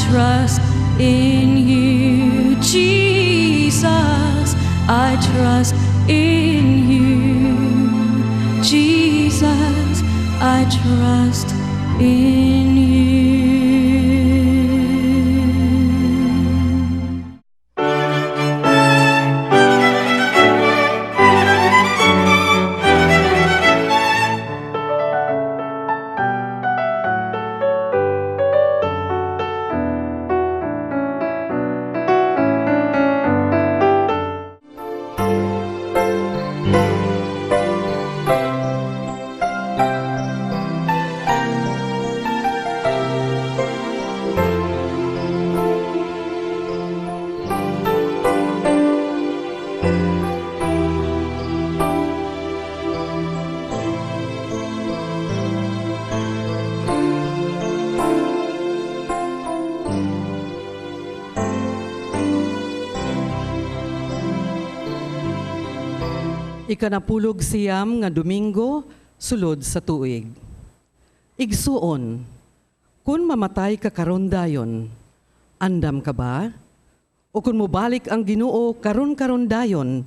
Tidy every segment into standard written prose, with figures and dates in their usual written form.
trust in you, Jesus. I trust in you, Jesus. I trust in you. Ikanapulog 9 nga Domingo, sulod sa tuig. Igsuon, kung mamatay ka karon dayon, andam ka ba? O kung mobalik ang Ginoo karon-karon dayon,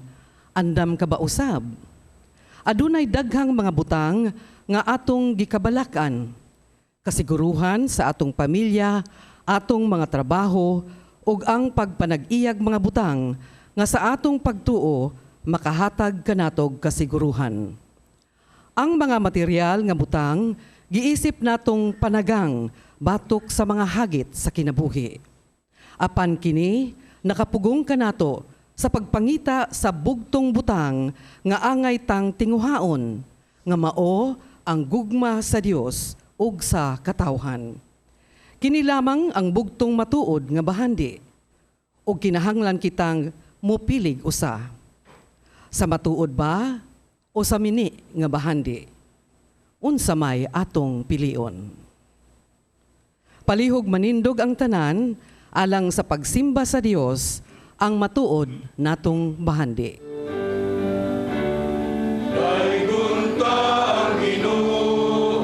andam ka ba usab? Adunay daghang mga butang nga atong gikabalakan. Kasiguruhan sa atong pamilya, atong mga trabaho, ug ang pagpanag-iyag mga butang nga sa atong pagtuo makahatag kanatog kasiguruhan. Ang mga material nga butang giisip natong panagang batok sa mga hagit sa kinabuhi. Apan kini nakapugong kanato sa pagpangita sa bugtong butang nga angay tang tinguhaon nga mao ang gugma sa Dios ug sa katawhan. Kini lamang ang bugtong matuod nga bahandi ug kinahanglan kitang mopilig usa. Sa matuod ba o sa mini nga bahandi? Unsa may atong pilion? Palihog manindog ang tanan alang sa pagsimba sa Dios ang matuod natong bahandi. Daygon ta ang Ginoo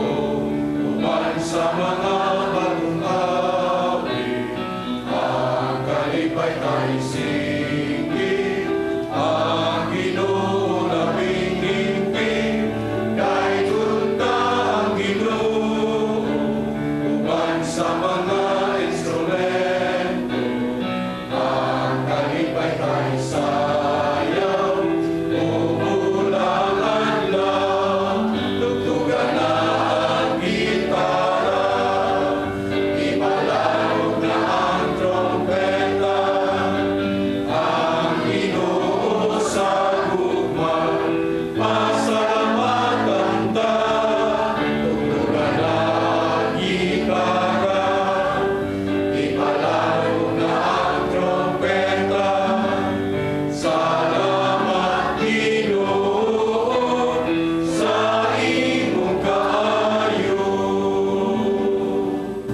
uban sa mga bagong awit, ang kalipay kay singgit, ang Ginoo labing hingpit. Daygon ta ang Ginoo uban sa mga instrumento, ang kalipay kay sayaw, umulang adlaw, tugtugan na ang gitara, ipalanog na ang trompeta, ang Ginoo sa gugma, pasalamatan ta, tugtugan na ang gitara, ipalanog na ang trompeta, salamat, Ginoo, sa imong kaayo.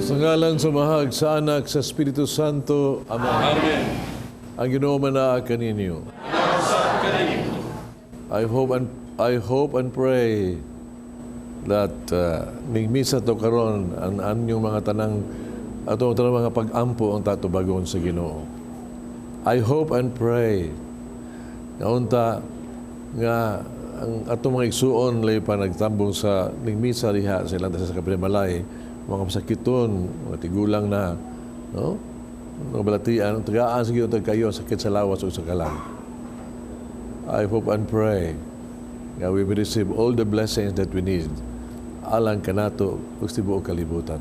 Sa ngalan sa Amahag, sa Anak, sa Espiritu Santo. Amen. Amen. Ang Ginoo manaa kaninyo. I hope and pray that ning misa to karon ang anyong mga tanang atong tanang mga pag-ampo ang tatubagon sa Ginoo. I hope and pray nga unta nga ang atong mga igsuon lay pa nagtambong sa ning misa diha sa ilang sa kapinamalay, mga masakiton, mga tigulang na, no, mga balatian, tagaan sa Ginoo kayo sakit sa lawas o sa kalag. I hope and pray nga we will receive all the blessings that we need alang kanato ug sa tibuok kalibutan.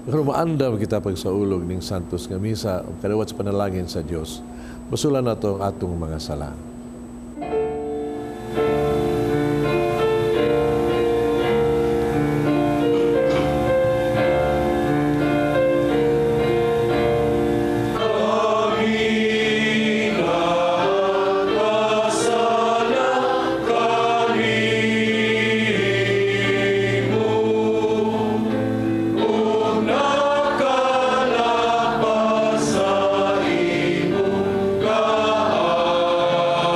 Pero maandam kita pagsaulog ning Santos nga misa ug kadawat sa panalangin sa Dios. Basulan nato ang atong mga sala. Kasala kanimo, ug nakalapas sa imong kaayo.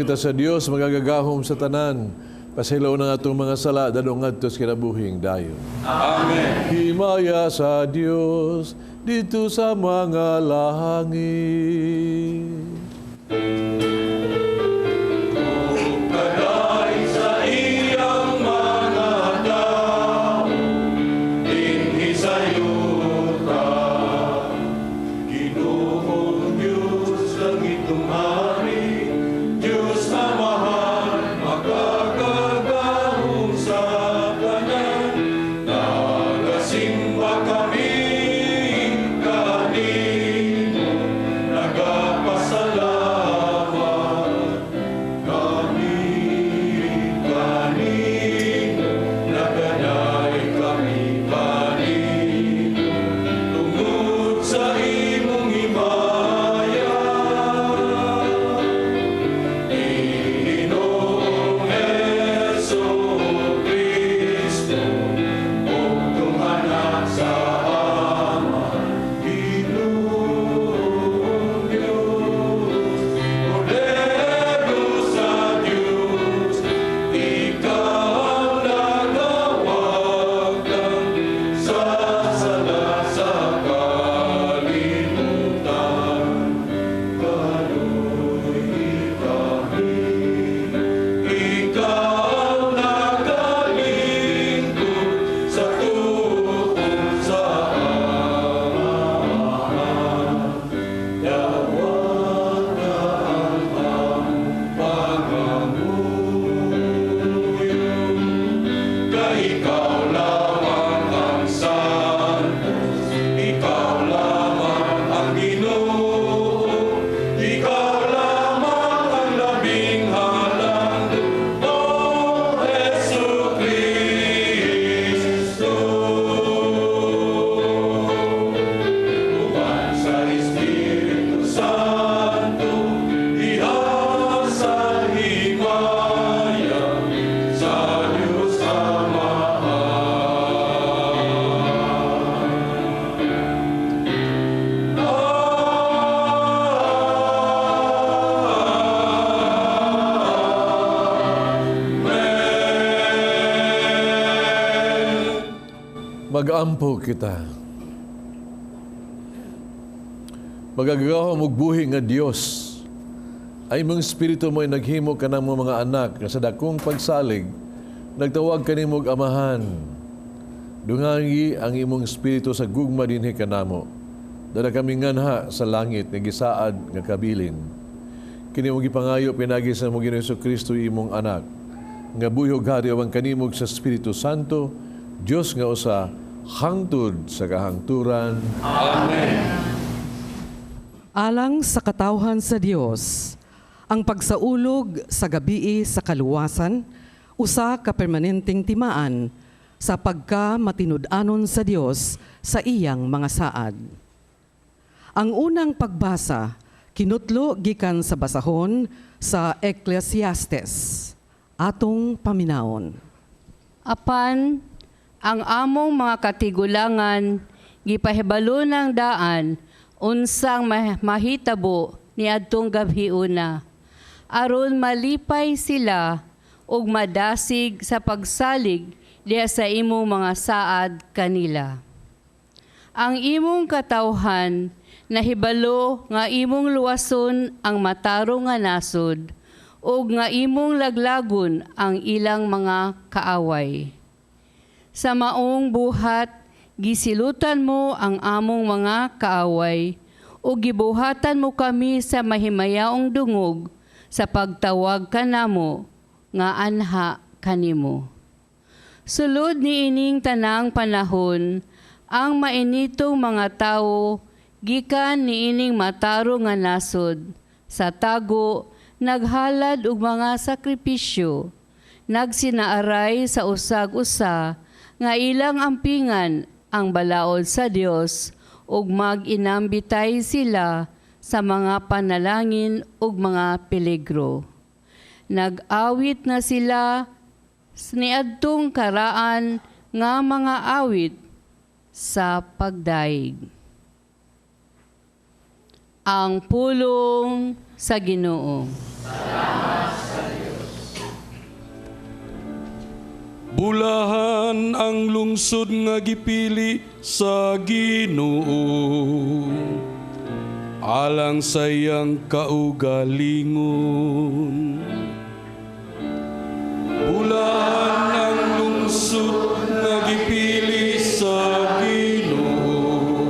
Kita sa Dios magagagahom sa tanan. Pasayloa ang atong mga sala dadong ngadto sa kinabuhing dayon. Amen. Himaya sa Dios didto sa mga langit. Kadaig sa iyang mga tao, dinhi sa yuta. Ginoong Diyos, langitnong hari, Diyos Amahan, makagagahom sa tanan. Nagasimba kami kanimo, nagapasalamat kami kanimo, nagadaig kami kanimo, tungod sa imong himaya. Ginoong Hesus Kristo, bugtong Anak sa Ama, Ginoong Diyos, Kordero sa Diyos, ikaw nagawagtang sa sala sa kalibutan. Kaluy-i kami, ikaw nagalingkod sa tuo sa Amahan. Dawata ang among pangamuyo. Kay ikaw lamang ang santo, ikaw lamang ang Ginoo, ikaw lamang ang labing halangdon, O Hesu Kristo. Uban sa Espiritu Santo, diha sa himaya, sa Diyos Amahan. Amen. Magampo kita. Magagahom og buhi nga Dios. Ay imong espiritu mo'y naghimo kanamo mga anak nga sa dakong pagsalig nagtawag kanimo og amahan. Dungangi ang imong espiritu sa gugma dinhi kanamo. Dala kami nganha sa langit nga gisaad nga kabilin. Kini mong gipangayo pinaagi sa among Ginoong Kristo imong anak nga buhi ug hari uban kanimo ug sa Espiritu Santo, Dios nga usa hangtod sa kahangturan. Amen. Alang sa katawhan sa Dios, ang pagsaulog sa gabii sa kaluwasan, usa ka permanenteng timaan sa pagka matinud-anon sa Dios sa iyang mga saad. Ang unang pagbasa kinutlo gikan sa basahon sa Ecclesiastes. Atong paminawon. Apan ang among mga katigulangan gipahibalo ng daan unsang mahitabo niadtong gabhiuna aron malipay sila ug madasig sa pagsalig diha sa imong mga saad kanila. Ang imong katawhan nahibalo nga imong luwason ang matarong nga nasod ug nga imong laglagon ang ilang mga kaaway. Sa maong buhat, gisilutan mo ang among mga kaaway ug gibuhatan mo kami sa mahimayaong dungog sa pagtawag kanamo nga anha kanimo. Sulod niining tanang panahon, ang mainitong mga tawo gikan niining matarong nga nasod sa tago naghalad og mga sakripisyo, nagsinaaray sa usag-usa nga ilang ampingan ang balaod sa Dios ug mag-inambitay sila sa mga panalangin ug mga peligro. Nag-awit na sila niadtong karaan nga mga awit sa pagdaig. Ang pulong sa Ginoo. Salamat. Bulahan ang lungsod nga gipili sa Ginoo alang sa iyang kaugalingon. Bulahan ang lungsod nga gipili sa Ginoo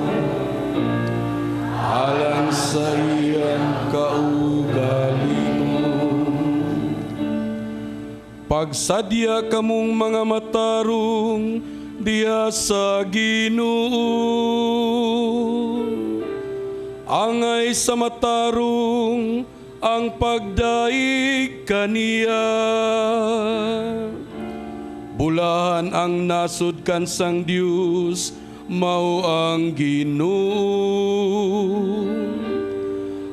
alang sa iyang kaugalingon. Pagsadya kamong mga matarong diha sa Ginoo. Angay sa matarong ang pagdaig kaniya. Bulahan ang nasod kansang Dios, mao ang Ginoo.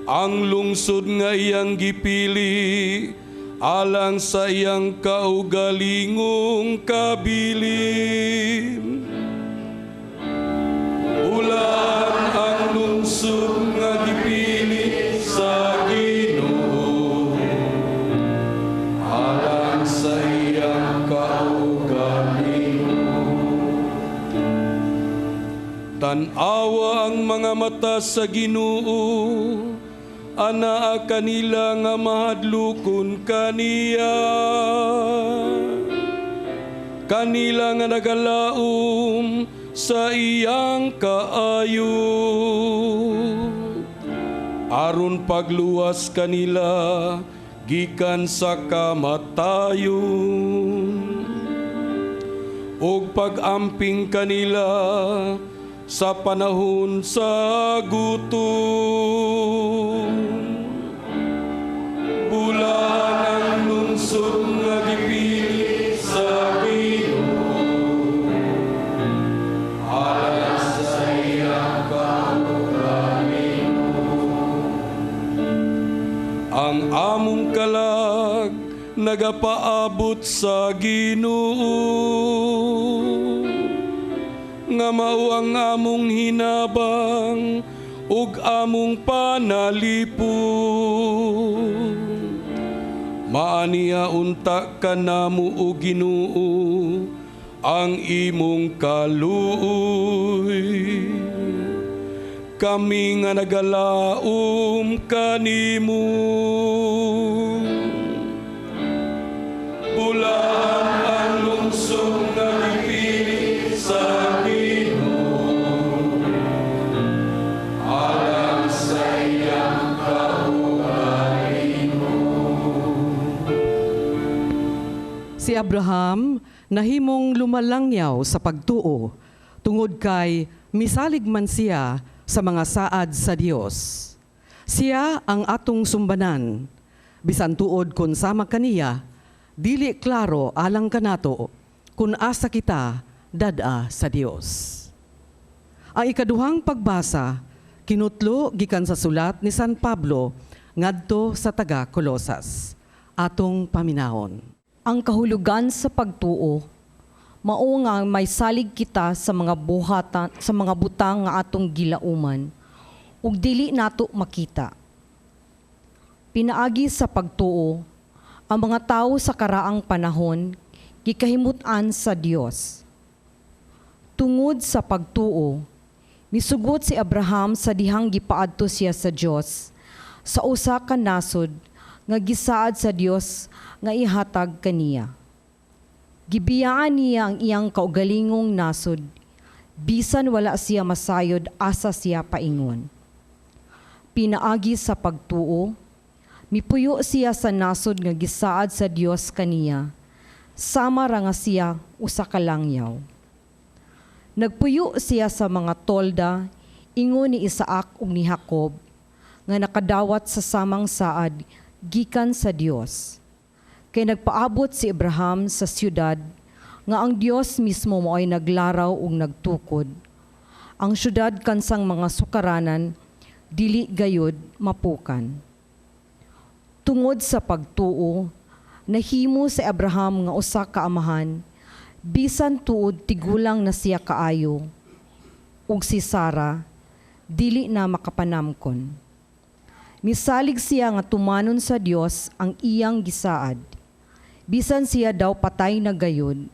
Ang lungsod nga iyang gipili alang sa iyang kaugalingong kabilin. Bulahan ang lungsod nga gipili sa Ginoo alang sa iyang kaugalingon. Tan-awa ang mga mata sa Ginoo anaa kanila nga mahadlokon kaniya, kanila nga nagalaom sa iyang kaayo, aron pagluwas kanila gikan sa kamatayon ug pag-amping kanila sa panahon sa gutom. Bulahan ang lungsod nga gipili sa Ginoo alang sa iyang kaugalingon. Ang among kalag nagapaabot sa Ginoo nga mao ang among hinabang ug among panalipon. Maaniha unta kanamo, o Ginoo, ang imong kaluoy. Kami nga nagalaom kanimo. Bulahan ang lungsod nga gipili sa Ginoo alang sa iyang kaugalingon. Si Abraham nahimong lumalangyaw sa pagtuo tungod kay misalig man siya sa mga saad sa Dios. Siya ang atong sumbanan. Bisan tuod kun sama kaniya, dili klaro alang kanato kun asa kita dad-a sa Dios. Ang ikaduhang pagbasa kinutlo gikan sa sulat ni San Pablo ngadto sa taga Colosas. Atong paminawon. Ang kahulugan sa pagtuo mao nga may salig kita sa mga buhatan, sa mga butang nga atong gilauman ug dili nato makita. Pinaagi sa pagtuo, ang mga tawo sa karaang panahon gikahimut-an sa Dios. Tungod sa pagtuo, misugot si Abraham sa dihang gipaadto siya sa Dios sa usa ka nasod nga gisaad sa Dios nga ihatag kaniya. Gibiyaan niya ang iyang kaugalingong nasod, bisan wala siya masayod asa siya paingon. Pinaagi sa pagtuo, mipuyo siya sa nasod nga gisaad sa Dios kaniya, sama ra nga siya usa ka langyaw. Nagpuyo siya sa mga tolda, ingon ni Isaac ug ni Jacob, nga nakadawat sa samang saad gikan sa Dios. Kay nagpaabot si Abraham sa siyudad nga ang Dios mismo mao'y naglaraw ug nagtukod. Ang siyudad kansang mga sukaranan dili gayud mapukan. Tungod sa pagtuo, nahimo si Abraham nga usa ka amahan, bisan tuod tigulang na siya kaayo, ug si Sara dili na makapanamkon. Misalig siya nga tumanon sa Dios ang iyang gisaad. Bisan siya daw patay na gayud,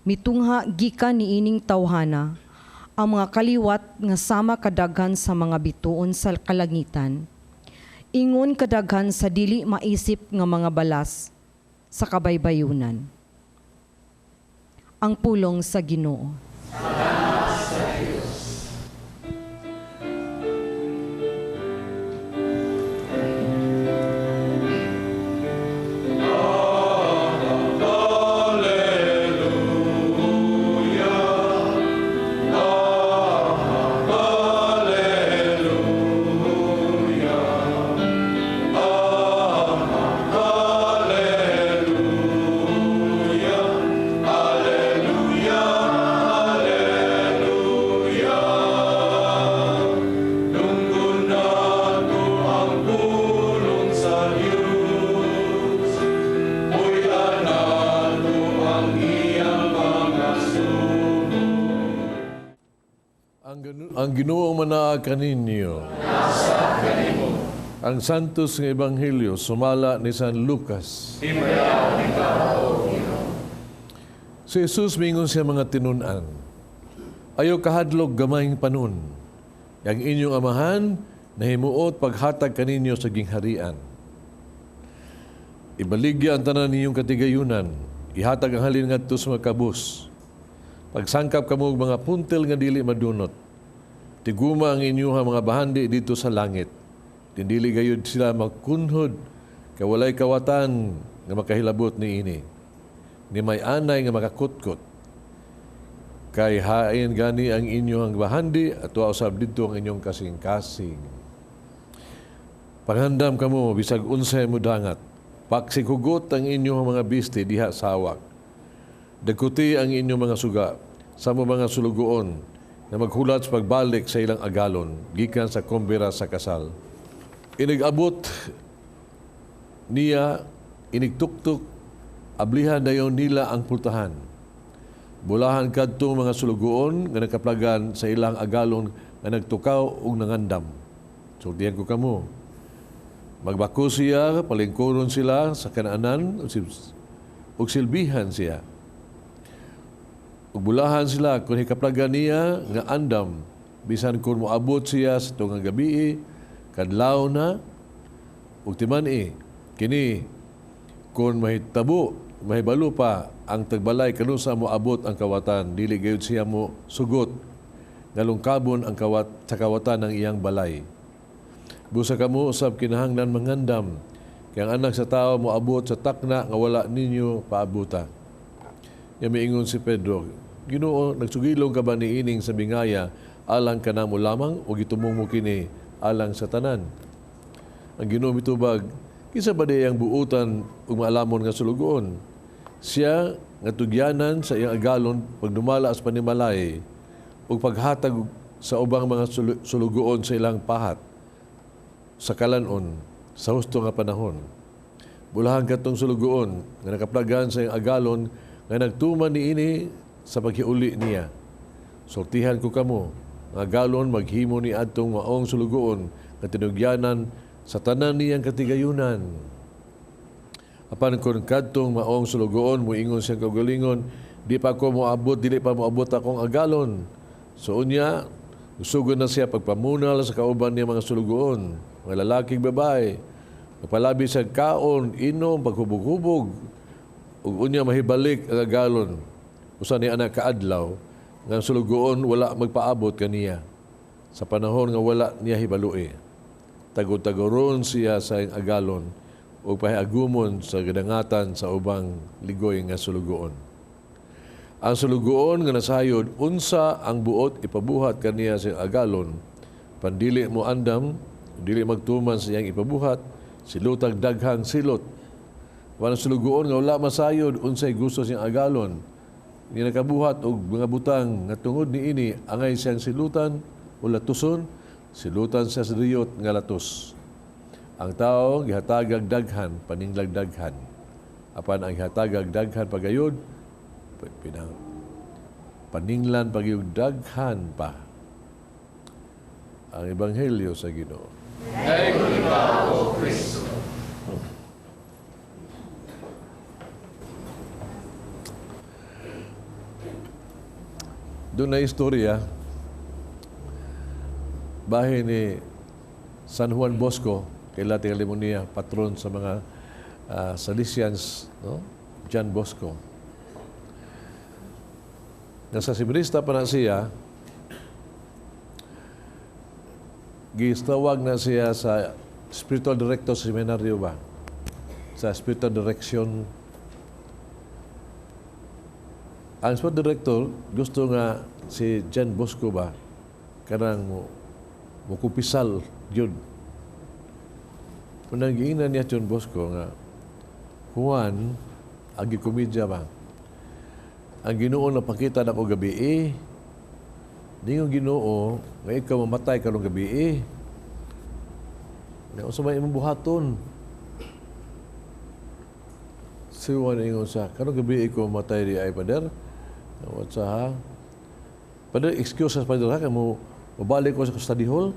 Mitungha gikan niining tawhana ang mga kaliwat nga sama kadaghan sa mga bituon sa kalangitan, ingon kadaghan sa dili maisip nga mga balas sa kabaybayunan. Ang pulong sa Ginoo. Salamat sa Diyos. Ang Ginoo manaa kaninyo. Ang Santos nga Ebanghelyo sumala ni San Lucas. Si Jesus mingon siya mga tinun-an. Ayaw kahadlok gamayng panon. Yang inyong amahan nahimuot paghatag kaninyo sa gingharian. Ibaligya ang tanan ninyong katigayunan. Ihatag ang halin ngadto sa mga kabus. Pagsangkap kamo og mga puntel nga dili madunot. Tiguma ang inyuha mga bahandi dito sa langit. Dindili gayud sila magkunhod, kay walay kawatan nga makahilabot niini. Ni may anay nga makakutkot. Kay hain gani ang inyong bahandi at tuwa usab didto ang inyong kasing-kasing. Pangandam kamo bisag unsay mudangat. Paksikugot ang inyong mga biste diha sa hawak. Dagkuti ang inyong mga suga sa mga sulugoon na maghulat sa pagbalik sa ilang agalon gikan sa kumbira sa kasal. Inigabot niya, inigtuktok, ablihan dayon nila ang pultahan. Bulahan kadto mga sulugoon nga nakaplagan sa ilang agalon nga nagtukaw ug nangandam. Sultihan ko kamo. Magbako siya, palingkuron sila sa kanaanan ug silbihan siya. Ug bulahan sila kung hikaplagan niya nga andam, bisan kung moabot siya sa tungang gabi, kadlaw na, ug timan-i, kini kung mahitabo, mahibalo pa ang tagbalay kanusa moabot ang kawatan, dili gayud siya mo sugot, ngalungkabon ang kawat sa kawatan ng iyang balay. Busa kamo usab kinahanglan mangandam, kay ang anak sa tao moabot sa takna nga wala ninyo paabuta. Nya miingon si Pedro, Ginoo, nagsugilong ka ba niining sa bingaya alang kanamo lamang o gitumong mo kini alang sa tanan? Ang Ginoo mitubag, kinsa ba di ang buutan ug maalamon nga sulugoon? Siya nga tugyanan sa iyang agalon pagdumala sa panimalay ug paghatag sa ubang mga sulugoon sa ilang pahat sa kalanon sa husto nga panahon. Bulahan katong sulugoon nga nakaplagan sa iyang agalon nga nagtuman niini sa paghiuli niya. Sultihan ko kamo, nga agalon maghimo ni adtong maong sulugoon nga tinugyanan sa tanan niyang katigayunan. Apan kun kadtong maong sulugoon moingon siyang kaugalingon, di pa ako moabot, dili pa moabot akong agalon. So unya, usugod na siya pagpamunal sa kauban niya mga sulugoon, mga lalaking babae, pagpalabi sa kaon, inom, paghubog-hubog, ug unya mahibalik ang agalon. Usa ni anak kaadlaw nga sulugoon wala magpaabot kaniya sa panahon nga wala niya hibalui. Tagod-tagoron siya sa iyang agalon ug pahiagumon sa gadangatan sa ubang ligoy nga sulugoon. Ang sulugoon nga nasayod unsa ang buot ipabuhat kaniya sa iyang agalon, pandili mo andam, dili magtuman sa iyang ipabuhat, silutag daghang silot. Walang sulugoon nga wala masayod unsay gusto siyang agalon, ni nakabuhat og mga butang nga tungod niini angay siyang silutan o latuson, silutan siya sa riyot nga latos. Ang tao gihatagag daghan, paninglag daghan. Apan ang gihatagag daghan pagayod, paninglan pagayod daghan pa. Ang Ebanghelyo sa Ginoo. Dayon ikaw, O Kristo. Doon na istorya, bahin ni San Juan Bosco, kay Latin niya, patron sa mga Salesians, no? John Bosco. Nasa seminarista pa na siya, gistawag na siya sa spiritual director sa seminaryo ba? Sa spiritual direction. Ang spiritual director gusto nga si John Bosco ba kanang mo mukupisal yun. Unang giingnan niya John Bosco nga Juan agi komedya ba? Ang Ginoo napakita nako gabi eh. Ningon Ginoo nga ikaw mamatay karong gabi eh. Nga unsa may imong buhaton? Si Juan ingon sa karong gabi ikaw mamatay di ay, pader. What sa ha? Pader, excuse sa pader ha, kamo mabalik ko sa study hall.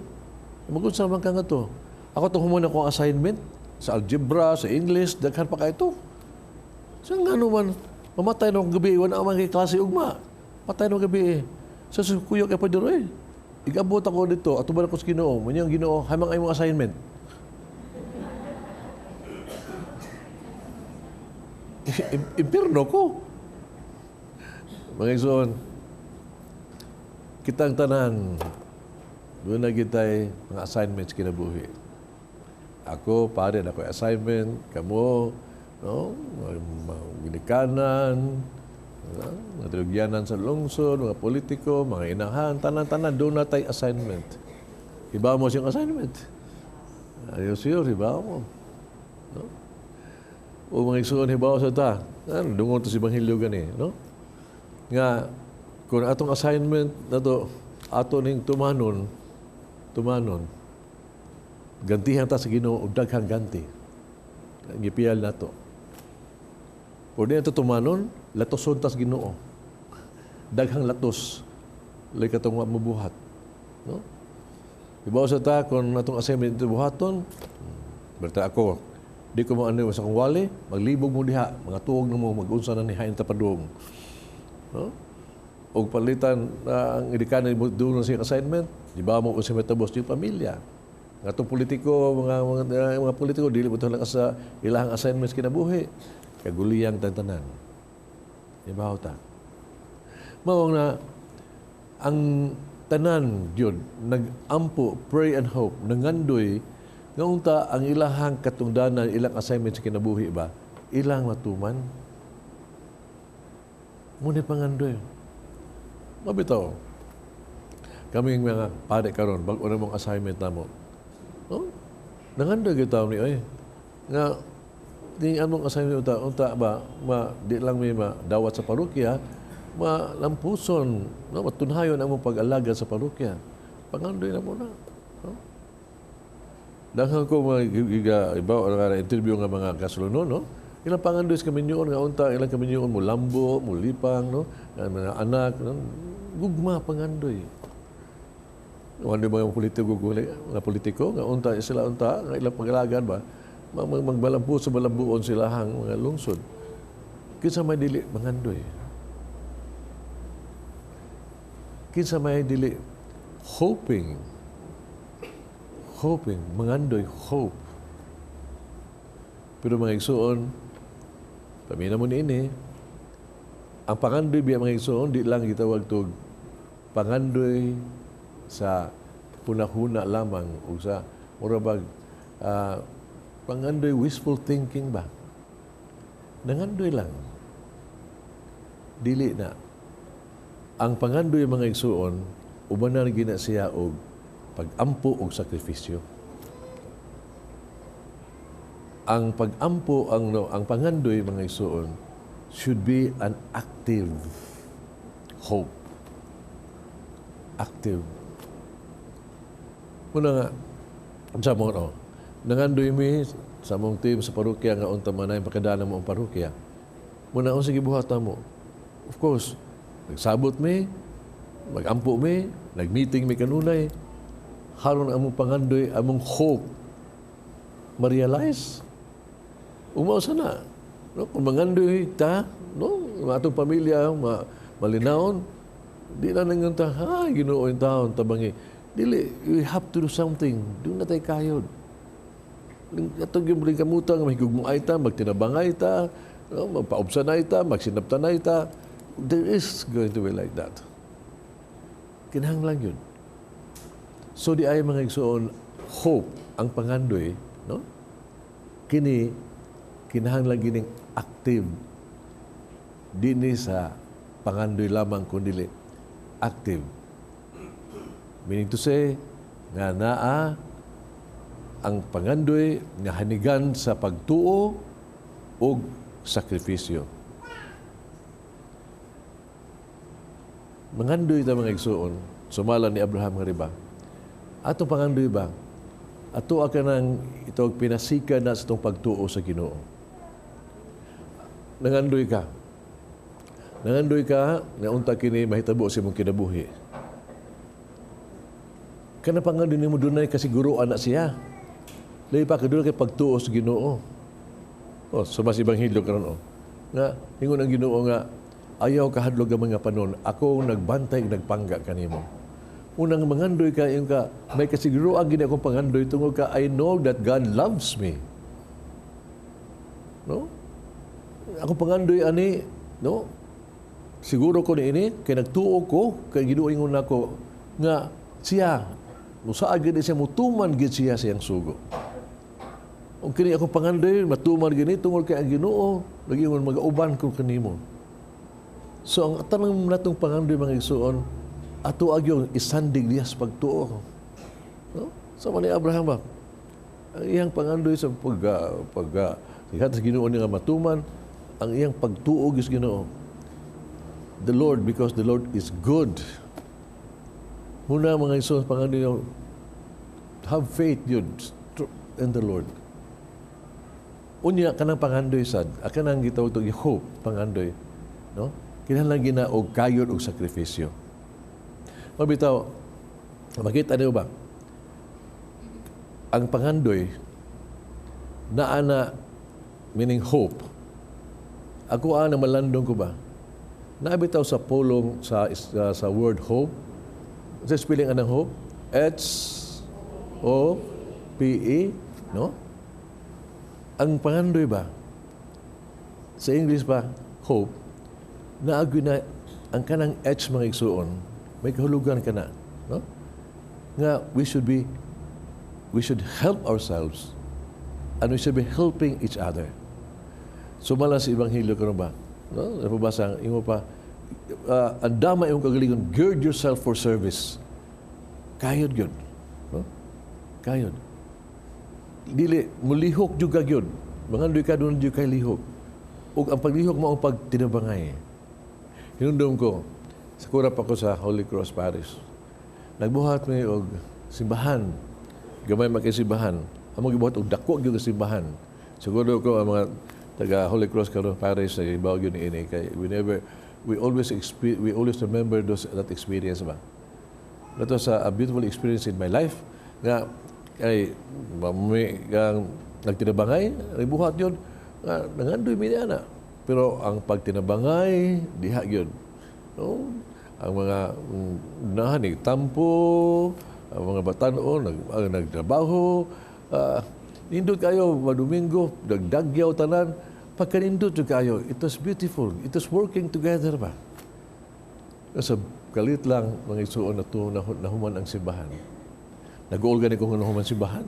Magunsa man ka nga to. Ako itong human akong assignment sa algebra, sa English, daghan pa ka ito. So nga naman, mamatay na akong gabi, wala man kay klase ugma. Patay na akong gabi eh. So, sa kuya kay pader eh. Igabot ako dito, ato ba ako sa Ginoo? Munyang Ginoo, hamang ay mong assignment. Impirno ko. Mga igsoon, kitang tanan, doon na kita'y mga assignments kinabuhi. Ako, pare, ako assignment, kamo, no? Mga ginikanan, no? Mga tinugyanan sa lungsod, mga politiko, mga inahan, tanan-tanan, doon na tayo assignment. Iba mo siyang assignment. Ayos yun, iba mo. No? O mga igsoon, hibaw sa ta. Ano, dungon to si Ebanghelyo gani, no? Nga, kung atong assignment na to, ato ning tumanon, gantihan ta sa Ginoo og daghang ganti. Gipiyal na to. O di ato tumanon, latoson ta sa Ginoo. Daghang latos, lay katong mabuhat. No? Ibaw sa ta, kung atong assignment ito buhaton, berta ako, di ko maano sa akong wali, maglibog mo diha, mga tuog na mo, mag-unsa na ni hain tapadung. No? Og palitan ang idikanan mo doon sa assignment, di ba mo kung sa metabos yung pamilya. Nga itong politiko, mga politiko, dili mo ito lang sa ilahang assignments kinabuhi. Kaguliyang tantanan. Di ba ta? Mao na ang tanan yun, nag-ampo, pray and hope, nangandoy, nga unta ang ilahang katungdanan, ilang assignments kinabuhi ba, ilang matuman. Muna pangandoy. Mabitaw. Kaming mga pare karon, bag-o na mong assignment namo. No? Nangandoy kita ni oy. Nga di among assignment unta, unta ba ma di lang may madawat sa parokya, malampuson, no, matunhayon ang among pag-alaga sa parokya. Pangandoy na mo na. No? Daghan ko mga iba nga interview nga mga kasulunon, no? Ilang pangandoy sa kaminyoon nga unta, ilang kaminyoon mo lambo, mo lipang, no? Ang mga anak, no? Gugma pangandoy. Wala mga politiko, mga politiko nga unta sila unta nga ilang pag-alagan ba magbalampu sa balambuon sila hang mga lungsod. Kinsa may dili mangandoy. Kinsa may dili hoping, hoping, mangandoy, hope. Pero mga igsoon, pamina mo niini, ang pangandoy biya mga igsoon, di lang gitawag tog pangandoy sa hunahuna lamang o sa mura bag pangandoy wishful thinking ba? Nangandoy lang. Dili na. Ang pangandoy mga igsoon, ubanan gina siya og pag-ampo og sakripisyo. Ang pag-ampo, ang pangandoy mga igsoon, should be an active hope. Active. Muna nga, sa mga no, nangandoy mi sa mong team sa parokya nga unta man ay pakadana mo ang parokya. Muna unsa gibuhat mo? Of course, nagsabot mi, magampo mi, nagmeeting mi kanunay. Haron among pangandoy, among hope ma-realize. Umaw sana. No, kung mangandoy ta, no, atong pamilya malinawon, Di na ningon ta, ha, Ginoo yung taon, tabangi. Dili, we have to do something. Doon na tayo kayod. Atong yung kamuta, mahigugmaay ta, magtinabangay ta, no, magpaubsanay ta, magsinaptanay ta. There is going to be like that. Kinahanglan yun. So di ay, mga igsoon, hope ang pangandoy, no? Kini kinahanglan gining active, dinhi sa pangandoy lamang kundi active. Meaning to say, nga naa ang pangandoy nga hanigan sa pagtuo ug sakripisyo. Mangandoy ta, mga igsoon, sumala ni Abraham nga riba. Atong pangandoy ba? Ato ka nang ito pinasika na sa itong pagtuo sa Ginoo. Nangandoy ka. Nangandoy ka nga unta kini mahitabo sa imong kinabuhi. Kana pangandoy nimo, dunay kasiguroan na siya. Lahi pa kadunay kay pagtuo sa Ginoo. Oh, sa mas ebanghelyo karon oh. Nga ingon ang Ginoo nga ayaw kahadlok ang mga panon, ako nagbantay, nagpangga kanimo. Unang mangandoy ka, yung ka, may kasiguroan gini akong pangandoy tungod ka I know that God loves me. No? Ako pangandoy ani, no? Siguro ko ni ini kay nagtuo ko kay Ginoo ingon nako nga siya musaad gid siya, mutuman gid siya sa iyang sugo. Ug kini akong pangandoy matuman gini tungod kay ang Ginoo nagingon magauban ko kanimo. So ang tanang natong pangandoy, mga igsoon, ato agyong isandig diya sa pagtuo. No? Sama ni Abraham ba? Ang iyang pangandoy sa pag pag uh, sa Ginoo nga matuman ang iyang pagtuo sa Ginoo. The Lord, because the Lord is good. Muna, mga igsoon, pangandoy, have faith yun in the Lord. Unya kanang pangandoy sad, kanang gitawag to hope pangandoy, no? Kinahanglan gina og kayod og sakripisyo. Mabitaw, makita niyo ba? Ang pangandoy naa na meaning hope. Ako ang malandong ko ba? Naabitaw sa pulong sa word hope. Sa spelling anang hope? Hope, no? Ang pangandoy ba? Sa English pa, hope, naagyo na ang kanang H, mga igsuon, may kahulugan ka na. No? Nga we should help ourselves and we should be helping each other. Sumala sa Ebanghelyo karon ba? No? Napabasa, ingo pa, andama imong kagalingon, gird yourself for service. Kayod yun. No? Kayod. Dili, mulihok jud ka gyud. Mangandoy ka, doon jud kay lihok. Ug ang paglihok mo ang pagtinabangay. Hinumdum ko, sa kurap ako sa Holy Cross Parish. Nagbuhat mi og simbahan. Gamay man kay simbahan. Among gibuhat og dako gyud nga simbahan. Siguro ko ang mga taga Holy Cross karon Parish sa ibaw gyud ni ini kay we never we always we always remember those that experience ba. That was a beautiful experience in my life nga kay may ang nagtinabangay, nagbuhat yun, nga nangandoy mi niya. Pero ang pagtinabangay, diha yun. No? Ang mga nahan, tampo, ang mga batanon, nagtrabaho, nindot kayo, madomingo, nagdagyaw tanan, pagkanindot jud kayo, it was beautiful. It was working together ba? Sa kalit lang, mga igsuon na to, nahuman ang simbahan. Nag-uol gani ko nga nahuman simbahan.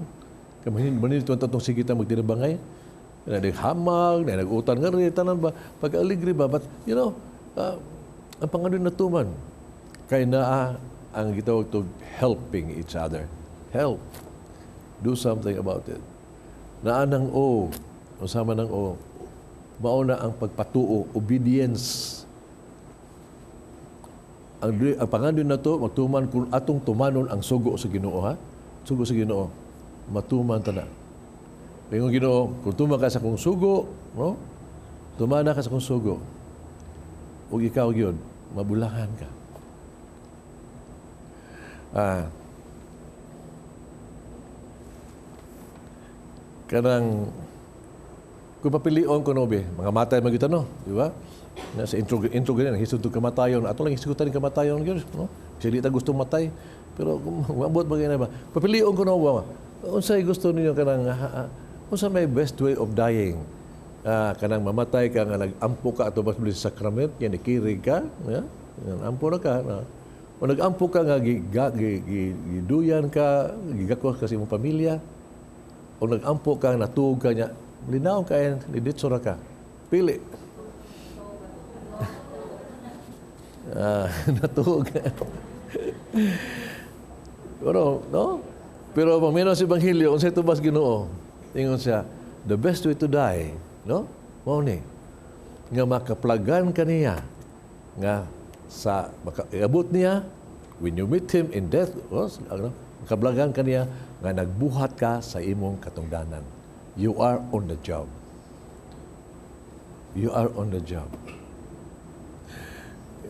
Kaya manito ang tatong sige ta magtinabangay. Na hamag, na nag-utan nga rin, tanan ba, pag-aligri ba. But, ang pangandoy natuman, kay naa ang gitawag to helping each other. Help. Do something about it. Naa ng O, usama ng O, mao na ang pagpatuo, obedience. Ang pangandoy na to, matuman kung atong tumanon ang sugo sa Ginoo, ha? Sugo sa Ginoo. Matuman ta na. Ingon Ginoo, kung tuman ka sa akong sugo, no? Tumana ka sa akong sugo. Ug ikaw gyud, mabulahan ka. Kanang Kung papilion ko no, be, mga matay man kita, no? Di ba? Na sa intro, intro ganyan, hisod kamatayon. Ato lang hisgutan ng kamatayon, gyud, no? Kasi di ta gusto matay. Pero kung maabot ba ba? Papilion ko no ba? Unsay gusto ninyo kanang unsa may best way of dying? Kanang mamatay ka nga nag-ampo ka ato sa sacrament, yan ikirig ka, ya? Yan, ampo na ka. Na. O nag-ampo ka nga giduyan ka, gigakos ka sa imong pamilya, o nag-ampo ka, natuog ka niya, linaw ka, diditso ra ka. Pili. Natuog. Pero, no? Pero paminaw sa Ebanghelyo, unsay tubas Ginoo? Ingon siya, the best way to die, no? Mao ni nga makaplagan kaniya nga sa maka, iabot niya when you meet him in death, oh, ano, makaplagan kaniya nga nagbuhat ka sa imong katungdanan. You are on the job. You are on the job.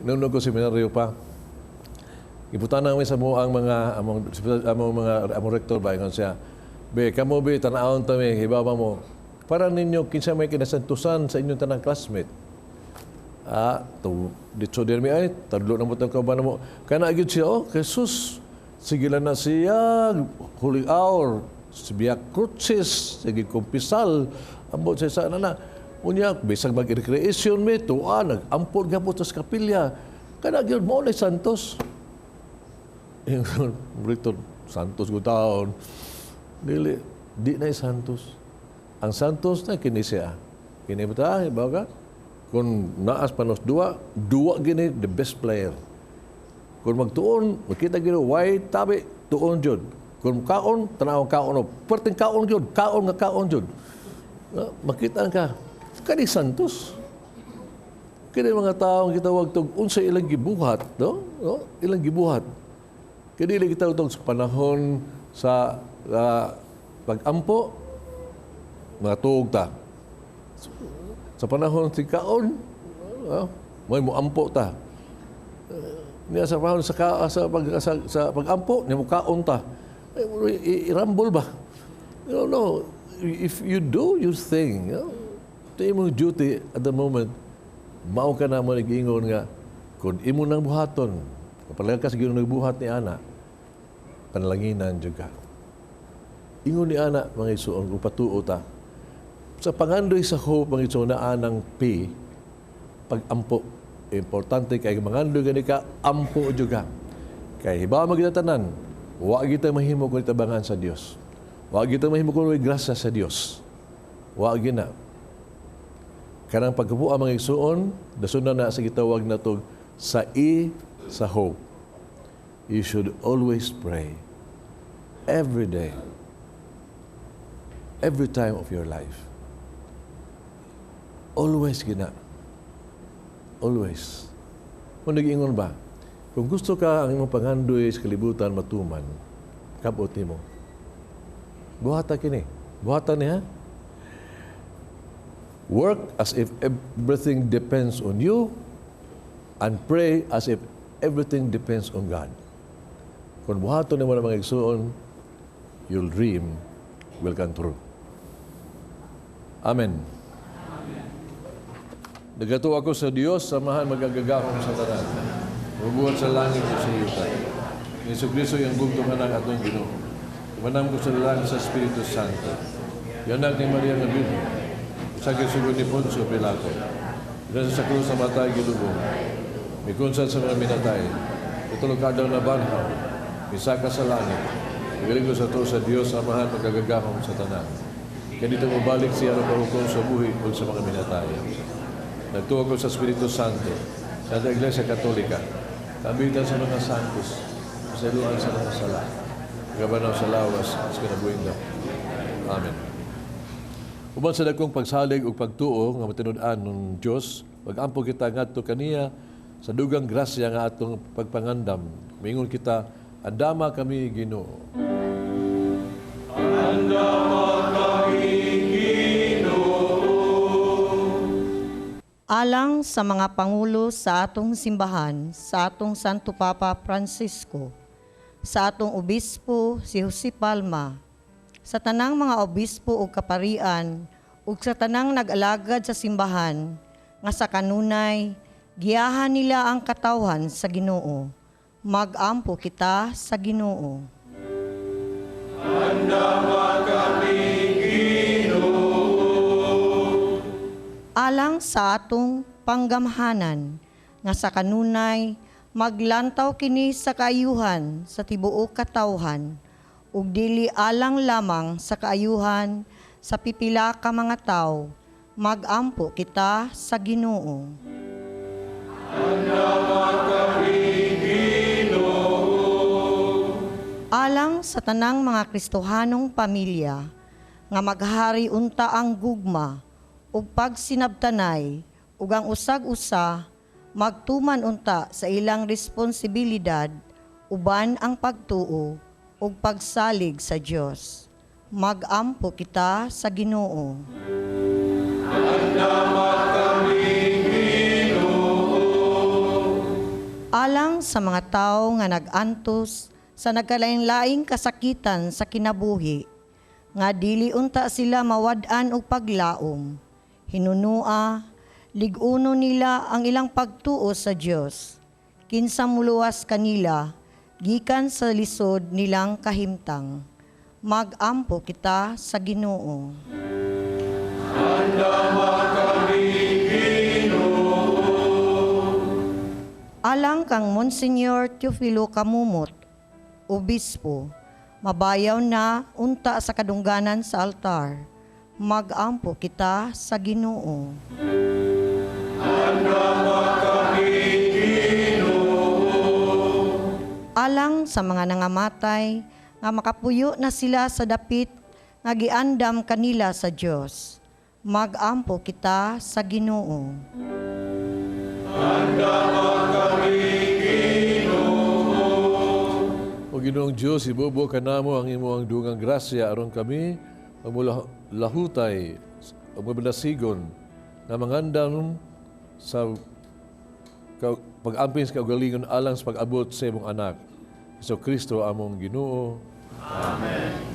Noon ko seminaryo pa, ibutan namin sa mo ang mga among among mga among rektor ba, ingon siya, "Be, kamo be, tan-awon ta mi, hibaw mo para ninyo kinsa may kinasantusan sa inyong tanang classmate." To ditso dir mi ay tadlo na mo tang kauban mo. Kana gyud siya, oh, Jesus. Sige lang na siya, holy hour, si Via Crucis, sige kumpisal, ambot sa isa na na. Unya, bisag mag-recreation mi, tuwa, nag-ampon gapot sa kapilya. Kana gyud mo na santos. Ingon, rektor, "Santos ko taon." Dili, di na santos. Ang santos na kini siya. Kini ba ta, ibaw ka? Kung naas panos duwa, duwa gini the best player. Kung magtuon, makita gini, why tabi, tuon jud. Kung kaon, tanaw kaon. Perting kaon jud, kaon nga kaon jud. Makita ka, kani santos. Kini mga taong gitawag tog unsa ilang gibuhat, no? No? Ilang gibuhat. Kini ilang gitawag tog sa panahon sa pag-ampo, mga tuog ta. Sa panahon si kaon, may muampo ta. Niya sa panahon sa, ka, sa, pag, sa pag-ampo, niya mo kaon ta. Irambol ba? You know, if you do your thing, ito imong duty at the moment, mao ka na mo nag-ingon nga, kung imo nang buhaton, kapag ka sa Ginoo nagbuhat ni ana, panalanginan jud ka. Ingon ni ana, mga igsoon, kung patuo ta, sa pangandoy sa hope, mga igsoon, na anang P, pag-ampo. Importante kay mangandoy gani ka, ampo jud ka. Kay hibaw magita tanan, wa kita mahimo kung tabangan sa Dios. Wa kita mahimo kung grasya sa Dios. Wa gina. Kanang pagkabuo mga igsoon, dasunan na sa gitawag na to sa E sa hope. You should always pray. Every day. Every time of your life. Always gina. Always. Kung nag-ingon ba, kung gusto ka ang imong pangandoy sa kalibutan matuman, kabot nimo. Buhata kini. Buhata niya. Work as if everything depends on you and pray as if everything depends on God. Kung buhaton nimo na mga igsuon, your dream will come true. Amen. Nagatuo ako sa Dios, Amahan makagagahom sa tanan. Mubuhat sa langit ug sa yuta. Ni Jesucristo iyang bugtong anak atong Ginoo. Manam ko sa langit sa Espiritu Santo. Yanak ni Maria nga Birhen. Sa sugod ni Poncio Pilato. Ina sa krus namatay, gilubong. Mikunsad sa mga minatay. Itulo ka adlaw nabanhaw. Misaka sa langit. Nagaling ko sa to sa Dios Amahan makagagahom sa tanan. Kaya dito mobalik siya aron paghukom sa buhi ug sa mga minatay. Nagtuo ko sa Espiritu Santo, sa Iglesia Katolika, kabitan sa mga santos, sa iluan sa mga sala, gabanaw sa lawas, sa kinabuhing. Amen. Uban sa dakong pagsalig ug pagtuo nga matinud-an ng Dios, pag-ampo kita ngadto kaniya sa dugang grasya nga atong pagpangandam. Mingon kita, "Andama kami, Ginoo." Andama kami, Ginoo. Alang sa mga pangulo sa atong simbahan, sa atong Santo Papa Francisco, sa atong obispo si Jose Palma, sa tanang mga obispo ug kaparian, ug ug sa tanang nag-alagad sa simbahan nga sa kanunay giyahan nila ang katawhan sa Ginoo. Magampo kita sa Ginoo. Andama kami, Ginoo. Alang sa atong panggamhanan nga sa kanunay maglantaw kini sa kaayuhan sa tibuok katawhan ug dili alang lamang sa kaayuhan sa pipila ka mga tawo, magampo kita sa Ginoo. Andama kami, Ginoo. Alang sa tanang mga Kristohanong pamilya nga maghari unta ang gugma ug pagsinabtanay ug ang usag-usa magtuman unta sa ilang responsibilidad uban ang pagtuo ug pagsalig sa Dios. Magampo kita sa Ginoo. Andama kami, Ginoo. Alang sa mga tawo nga nag-antos sa nagkalain-laing kasakitan sa kinabuhi, nga dili unta sila mawad-an og paglaom, hinunua, lig-uno nila ang ilang pagtuo sa Dios. Kinsa muluwas kanila gikan sa lisod nilang kahimtang. Magampo kita sa Ginoo. Andama kami, Ginoo. Alang kang Monsignor Teofilo Camomot, Obispo, mabayaw na unta sa kadungganan sa altar. Magampo kita sa Ginoo. Andama kami, Ginoo. Alang sa mga nangamatay nga makapuyo na sila sa dapit nga giandam kanila sa Dios. Magampo kita sa Ginoo. Andama kami, Ginoo. O Ginoong Dios, ibubo kanamo ang imong dungang grasya aron kami mamulahutay o mabalasigon nga mangandam sa pag-amping sa kaugalingon alang sa pag-abot sa imong anak. Hesus Kristo among Ginoo. Amen.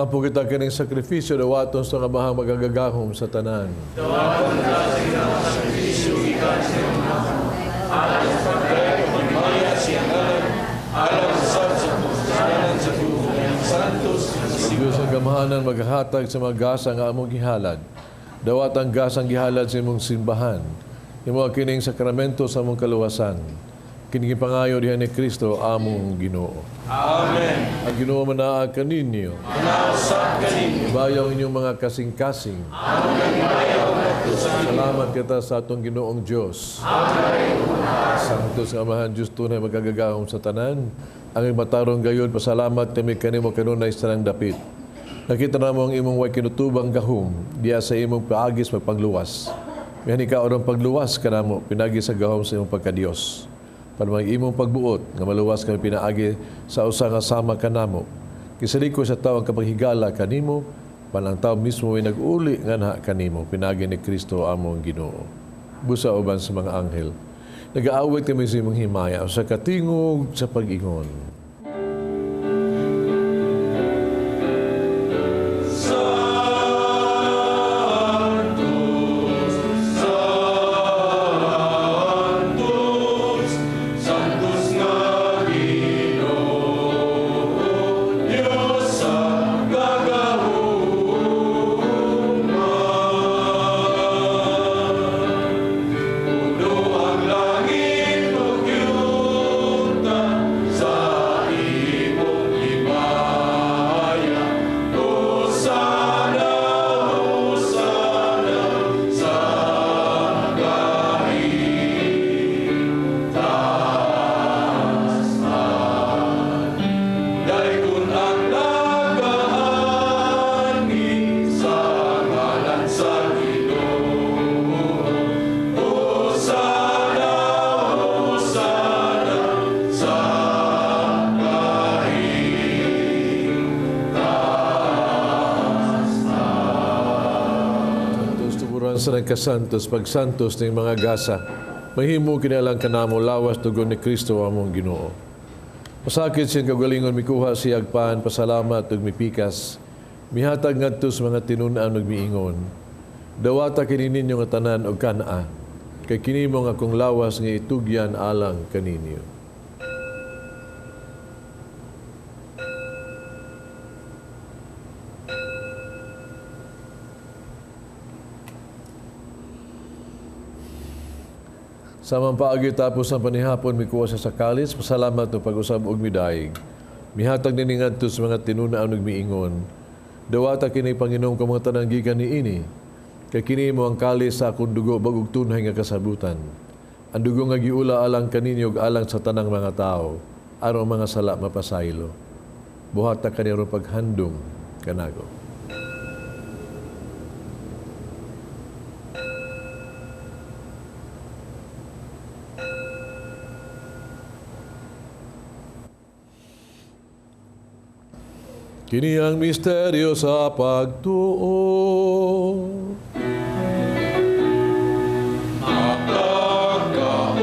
Magampo kita kining sakripisyo, dawaton sa kabahang magagagahom sa tanan. Dawaton ka sa iyong sakripisyo, gikan sa iyong alang sa pagdayag o pagmaya siyang alang, alang sa Santos, sa Santos, Diyos ang Amahan, Amahanan maghatag sa mga gasa nga among gihalad. Dawat ang gasang gihalad sa imong simbahan. Imo kining sakramento sa among kaluwasan. Kini gipangayo diha ni Kristo among Ginoo. Amen. Ang Ginoo manaa kaninyo. Nausap kaninyo. Ibayaw inyong mga kasing-kasing. Salamat kita sa atong Ginoong Dios. Sanctus nga Amahan Diyos tunay magagagahom sa tanan. Ang matarong gayod pasalamat kami kanimo kanunay sa tanang dapit. Nakita namo ang imong way kinutubang gahom diya sa imong paagis magpangluwas. Mihan ikaw ang pagluwas kanamo pinagi sa gahom sa imong pagkadiyos. Panumang imong pagbuot nga maluwas kami pinaagi sa usa nga sama kanamo. Kisaliko sa tao ang kapaghigala kanimo, panang tao mismo ay nag-uli nganha kanimo pinagi ni Kristo among Ginoo. Busa uban sa mga anghel. Nagaawit kami sa imong himaya sa katingog sa pag-ingon. Sanctus, Sanctus, Sanctus nga Ginoo, Dios sa gagahuma. Puno ang langit ug yuta sa imong himaya. Hosana, Hosana sa kahitasan. Daygon ang nagaani sa ngalan sa Ginoo. Hosana, Hosana sa kahitasan. Santos tuburan sa nagkasantos, pagsantos ng mga gasa. Mahimo kinalang kanamo lawas dugo ni Kristo among Ginoo. Pasakit siyang kagalingon mikuha siya agpan, pasalamat ug mipikas. Mihatag ngadto sa mga tinun-an ug miingon. Dawata kini ninyo nga tanan og kan-a, kay kini mo nga akong lawas nga itugyan alang kaninyo. Samang paagi tapos ang panihapon mikuha siya sa kalis, pasalamat no pag-usab og midaig. Mihatag nini ngadto sa mga tinun-an ug miingon. Dawata kini Panginoong kamong tanang gikan niini. Kay kini mo ang kalis sa akong dugo bag-ug tunhay nga kasabutan. Ang dugo nga giula alang kaninyo ug alang sa tanang mga tao, aron mga sala mapasaylo. Buhata kani aron paghandom kanago. Kini ang misteryo sa pagtuo. Pagkaon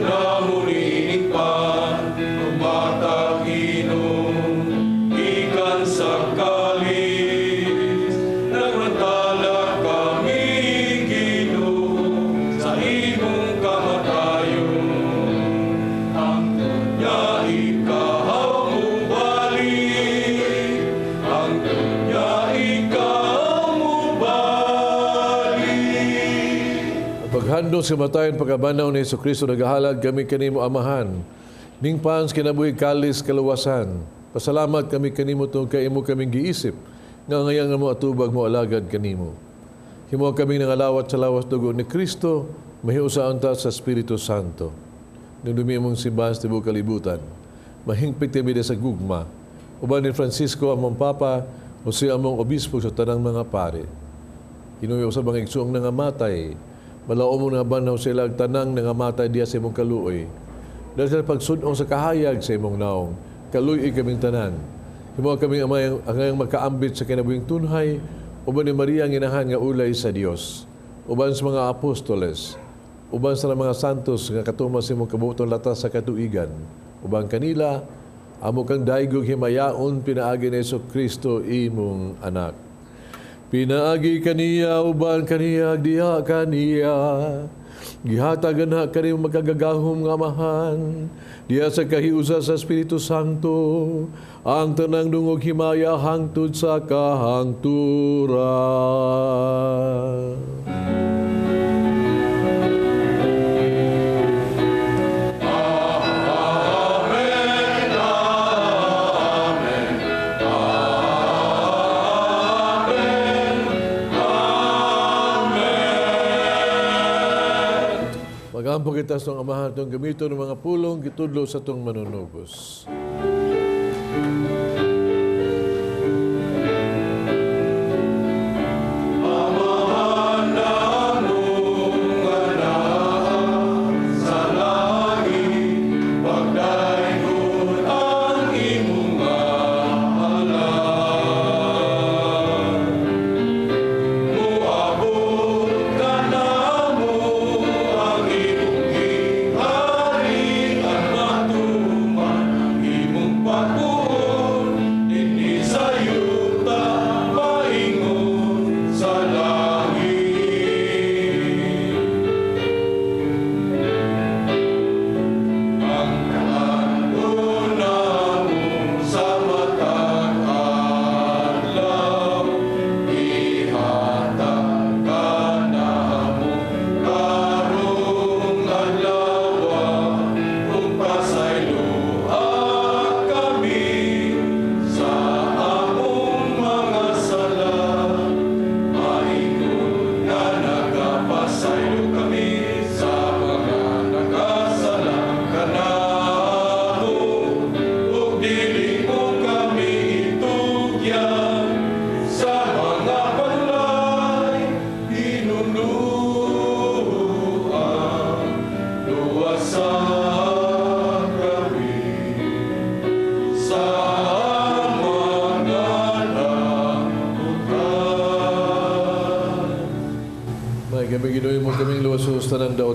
na muling pan, umatag inom, ikan sa kalis, nagmantala kami Ginoo sa imong kamatayon. Ang dunya ikaw mubalik, ang dunya ikaw mubalik. Paghandong sa kamatayon pagkabanaw ni Jesu Kristo nagahalad kami kanimo Amahan. Ning pans kinabuhi kalis kaluwasan. Pasalamat kami kanimo tungod kay imo kaming giisip nga ngayon nga mo atubag mo alagad kanimo. Himo kami nangalawat sa lawas dugo ni Kristo, mahiusaan ta sa Espiritu Santo. Nung imong simbahan sa tibuok kalibutan, mahingpit kami sa gugma. Uban ni Francisco among Papa, Jose among Obispo sa tanang mga pare. Hinuyo sa mga igsuong nangamatay, malao mo nga banhaw sila ag tanang nangamatay diya sa imong kaluoy. Dahil sa pagsunong sa kahayag sa imong naong, kaluoy kaming tanan. Himo kaming amay ang makaambit sa kinabuhing tunhay, uban ni Maria ang inahan nga ulay sa Dios. Uban sa mga apostoles, uban sa mga santos nga katuman sa imong kabuoton latas sa katuigan. Uban kanila, amo kang daigog himayaon pinaagi ni Hesus Kristo imong anak. Pinaagi kaniya, uban kaniya, diha kaniya. Gihatagan na kanimo makagagahom nga Amahan, diha sa kahiusa sa Espiritu Santo, ang tanang dungog himaya hangtod sa kahangturan. Magampo kita sa itong Amahan itong gamito ng mga pulong gitudlo sa itong manunubos.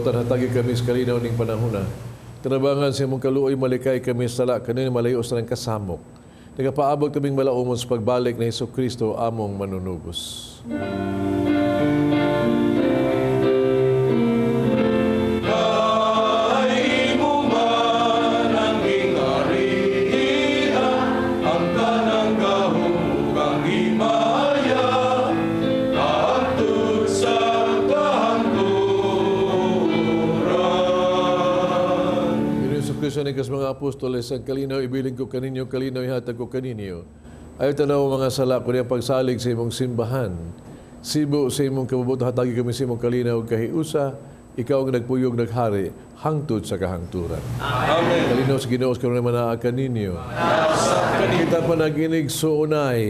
Hatagi kami sa kalinaw ning panahona. Tinabangan sa imong kaluoy malikay kami sa sala kanina malayo sa nang kasamok. Nagapaabot kaming malaumon sa pagbalik ni Hesus Kristo among manunubos. Sa mga apostoles, ang kalinaw ibilin ko kaninyo, kalinaw ihatag ko kaninyo. Ay tanaw mga sala ko niyang pagsalig sa imong simbahan. Sibo sa imong kabubuto, hatagi kami sa imong kalinaw kahiusa, ikaw ang nagpuyog naghari, hangtod sa kahangturan. Amen. Kalinaw sa Ginoo sa karon manaa kaninyo. Kita panaginig suunay.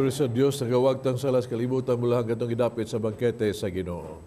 Sa Dios nagawagtang salas kalibutan mula hanggang gidapit sa bangkete sa Ginoo.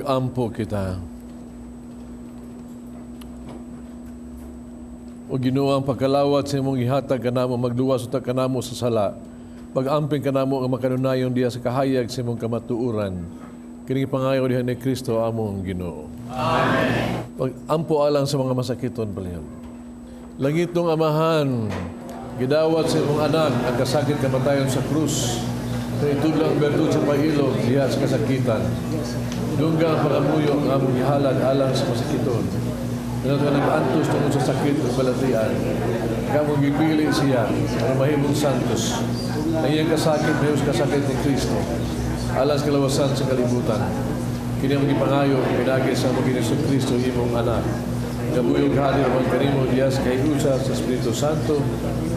Mag-ampo kita. O Ginoo, ang pagkalawat sa imong gihatag kanamo, magluwas unta kanamo sa sala. Pag-amping kanamo ang makanunayon diha sa kahayag sa imong kamatuoran. Kini pangayo diha ni Kristo among Ginoo. Amen. Pag-ampo alang sa mga masakiton palihog. Langitong Amahan, gidawat sa imong anak ang kasakit kamatayon sa krus. Sa itudlo ang bertud sa pahilom diha sa kasakitan. Dungga ang pangamuyo ang among gihalad alang sa masakiton. Kanato nga nag-antos tungod sa sakit ug balatian. Kamong gipili siya aron mahimong santos. Ang iyang kasakit mahimong kasakit ni Kristo. Alang sa kalawasan sa kalibutan. Kini ang gipangayo pinaagi sa among Ginoong Kristo imong anak. Gabuyog hari apan kanimo diha sa kahiusa sa Espiritu Santo,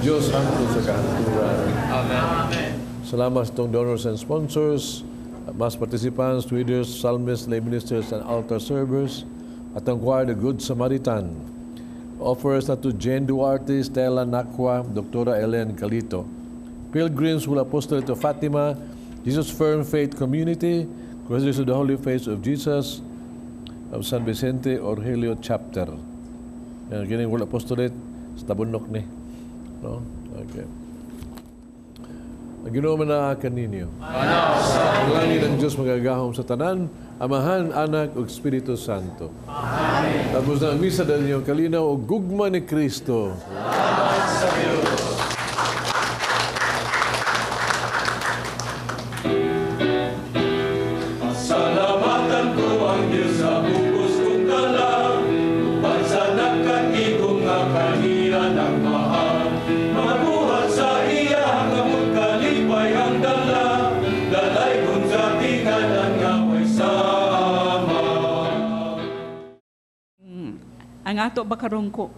Dios hangtod sa kahangturan. Amen. Salamat sa itong donors and sponsors, mass participants, readers, psalmists, lay ministers, and altar servers, at ang choir, The Good Samaritan. Offers na to Jane Duarte, Stella Nakwa, Dr. Ellen Calito. Pilgrims will Apostolate to Fatima, Jesus Firm Faith Community, Crusaders of the Holy Face of Jesus, of San Vicente Orgelio Chapter. Yan, kining World Apostolate sa Tabunok ni. No? Okay. Ang Ginoo man kaninyo. Ang langit ng Diyos magagahom sa tanan, Amahan, Anak, ug Espiritu Santo. Amen. Tapos na ang misa dahil inyong kalinaw o gugma ni Kristo. Salamat sa Diyos. Pasalamatan ko ang Diyos sa bugos kong kalag, upan sa nakatigong nga kaniya nagmahal. Mga buhat sa iya, kamot kalipay ang dala, dalaygon sa tinganan nga way sama. Ang ato ba karong ko,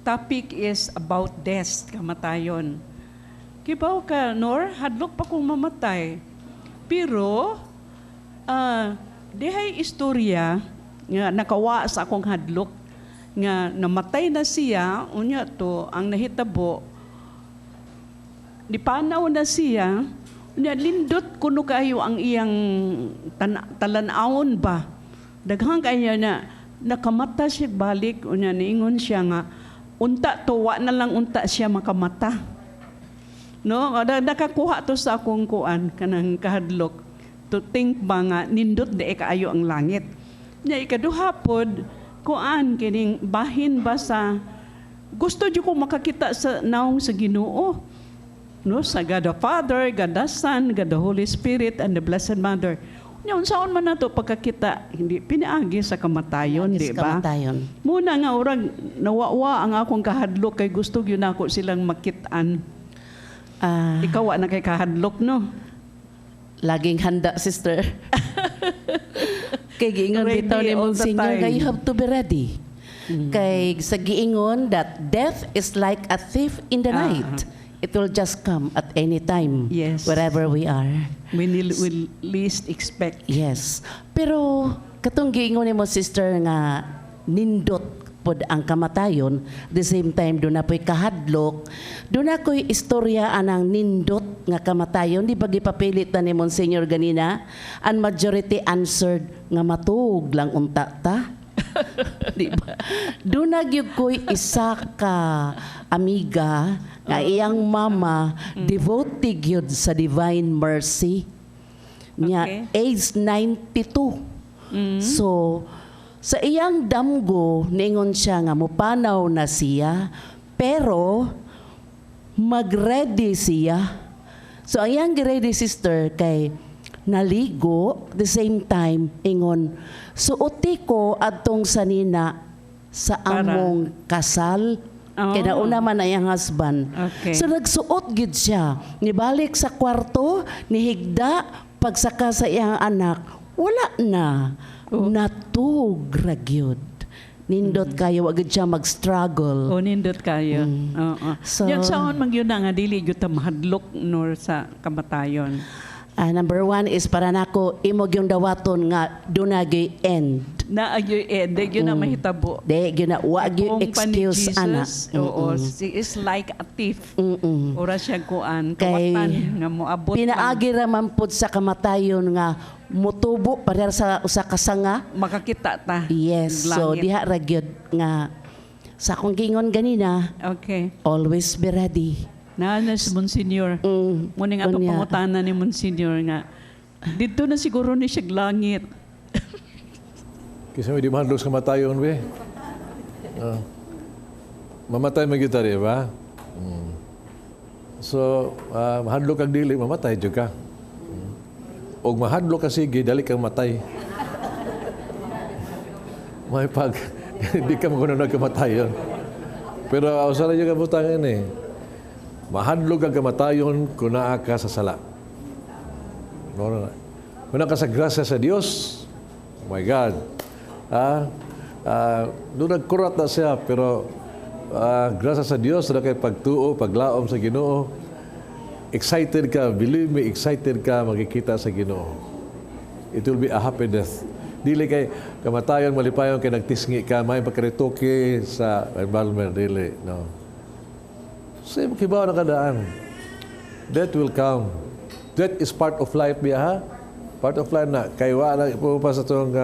topic is about death, kamatayon. Kibaw ka, Nor, hadlok pa kong mamatay. Pero, dihay istorya nga nakawa sa akong hadlok nga namatay na siya, unya to, ang nahitabo, nipanaw na siya, unya lindot kuno kayo ang iyang talan-awon ba. Daghang kayo na nakamata siya balik, unya niingon siya nga unta to, wa na lang unta siya makamata. No, nakakuha to sa akong kuan kanang kahadlok. To think ba nga nindot di kaayo ang langit. Nya ikaduha pod kuan kining bahin ba sa gusto jud ko makakita sa naong sa Ginoo. No, sa God the Father, God the Son, God the Holy Spirit and the Blessed Mother. Nya unsaon man nato pagkakita, hindi pinaagi sa kamatayon, di ba? Kamatayon. Muna nga urag nawawa ang akong kahadlok kay gusto gyud nako silang makit-an. Ikaw wa na kay kahadlok, no? Laging handa, sister. Kay giingon bitaw ni Monsignor, you have to be ready. Kay sa giingon that death is like a thief in the night. It will just come at any time. Yes. Wherever we are. We will least expect. Yes. Pero katong giingon nimo, sister, nga nindot pod ang kamatayon, the same time doon na po'y kahadlok, doon na ko'y istorya anang nindot nga kamatayon. Di ba gipapilit na ni Monsignor ganina? Ang majority answered nga matuog lang unta ta. Di ba? Doon na gyud ko'y isa ka amiga nga iyang mama devotee gyud sa Divine Mercy. Nya, Okay. age 92. So, sa iyang damgo, ningon siya nga mupanaw na siya, pero mag-ready siya. So, ang iyang ready, sister, kay naligo, the same time, ingon, suoti ko adtong sanina sa among kasal. Oh. Kaya nauna man ang iyang husband. Okay. So, nagsuot gid siya. Nibalik sa kwarto, nihigda, pagsaka sa iyang anak, wala na. Oh. Natug ra gyud. Nindot kayo, wag gid siya mag-struggle. O, nindot kayo. Oo. So, yan saon man gyud na nga dili gyud ta mahadlok nor sa kamatayon. Number one is para nako imo gyung dawaton nga duna gyud end. Na gyud end, di gyud na mahitabo. Di gyud na, wa gyud Kung pa ni excuse ana. Jesus, oo, she is like a thief. Ora siya kuan, Kay kawatan nga moabot lang. Pinaagi ra man pud sa kamatayon nga mutubo pareha sa usa ka sanga. Makakita ta. Yes, so Langit. diha ra gyud nga sa akong gingon ganina. Always be ready. Na si Monsignor. Muning ato Unya. pangutana ni Monsignor nga didto na siguro ni siya langit. Kaysa may di mahadlok sa kamatayon, be. Mamatay man gyud ta, di ba? So, mahadlok kag dili, mamatay jud ka. Og mahadlok ka sige, dali kang matay. May pag, di ka maguno nagkamatayon. Pero usa ra yung kabutangan eh. Mahadlok ang kamatayon kung naa ka sa sala. No, no. Kung naa ka sa grasya sa Dios, oh my God. Doon nagkurat na siya, pero grasya sa Dios, na kay pagtuo, paglaom sa Ginoo, excited ka, believe me, excited ka makikita sa Ginoo. It will be a happy death. Dili kay kamatayon, malipayon kay nagtisngi ka, may pagkaritoke sa environment, dili. No. Same kibaw na kadaan. Death will come. Death is part of life biya, ha? Part of life na. Kay wa na pa sa itong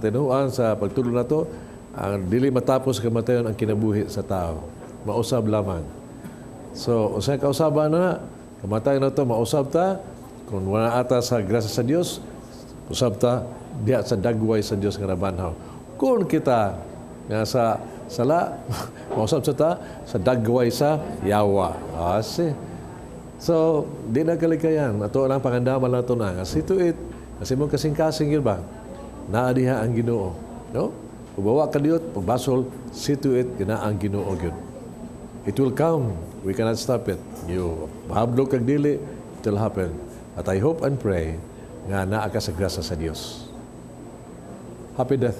tinuan sa pagtulong na to, ang dili matapos kamatayon ang kinabuhi sa tao. Mausab lamang. So, unsay kausaban na, kamatayon na to, mausab ta, kung wala ata sa grasya sa Dios, usab ta, diha sa dagway sa Dios nga nabanhaw. Kung kita nga sa sala, mausab sa ta, sa dagway sa yawa. Asi. So, di na kalikayan. Ato lang pangandaman lang ito na. Kasi to it, kasi mong kasing-kasing yun ba? Naa diha ang Ginoo. No? Kung bawa ka diyot, pagbasol, see to it, gina ang Ginoo gyud. It will come. We cannot stop it. You mahablok kag dili, it will happen. At I hope and pray nga naa ka sa grasya sa Dios. Happy death.